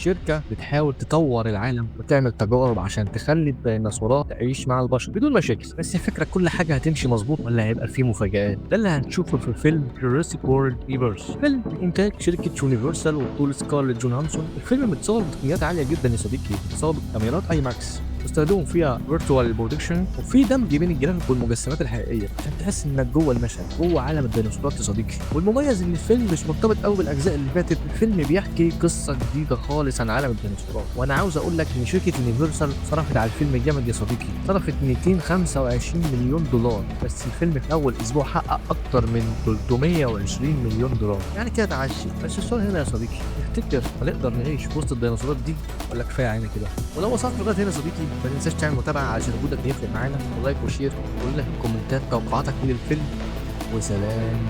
شركة بتحاول تطور العالم وتعمل تجارب عشان تخلي الديناصورات تعيش مع البشر بدون مشاكل. بس الفكرة كل حاجة هتمشي مظبوط ولا هيبقى فيه مفاجآت؟ ده اللي هنشوفه في فيلم Jurassic World Rebirth، فيلم من انتاج شركة يونيفرسال وبطولة سكارليت جوهانسون. الفيلم متصور بتقنيات عالية جدا يا صديقي، متصور بكاميرات IMAX واستخدموا فيها virtual production، وفي دمج بين الجرافيك والمجسمات الحقيقية عشان تحس انك جوه المشهد، جوه عالم الديناصورات يا صديقي. والمميز ان الفيلم مش مرتبط قوي بالاجزاء اللي فاتت، الفيلم بيحكي قصة جديدة خالص عن عالم الديناصورات. وانا عاوز اقول لك ان شركة يونيفرسال صرفت على الفيلم جامد يا صديقي، صرفت 225 مليون دولار، بس الفيلم في اول اسبوع حقق اكتر من 320 مليون دولار، يعني كده اتعشى. بس السؤال هنا يا صديقي، تفتكر هنقدر نعيش في وسط الديناصورات دي ولا كفاية علينا كده؟ ولو وصلت لغاية هنا يا صديقي ما تنساش تعمل متابعه عشان وجودك بيفرق معانا، و like و share، وقول لنا في الكومنتات توقعاتك من الفيلم، وسلام.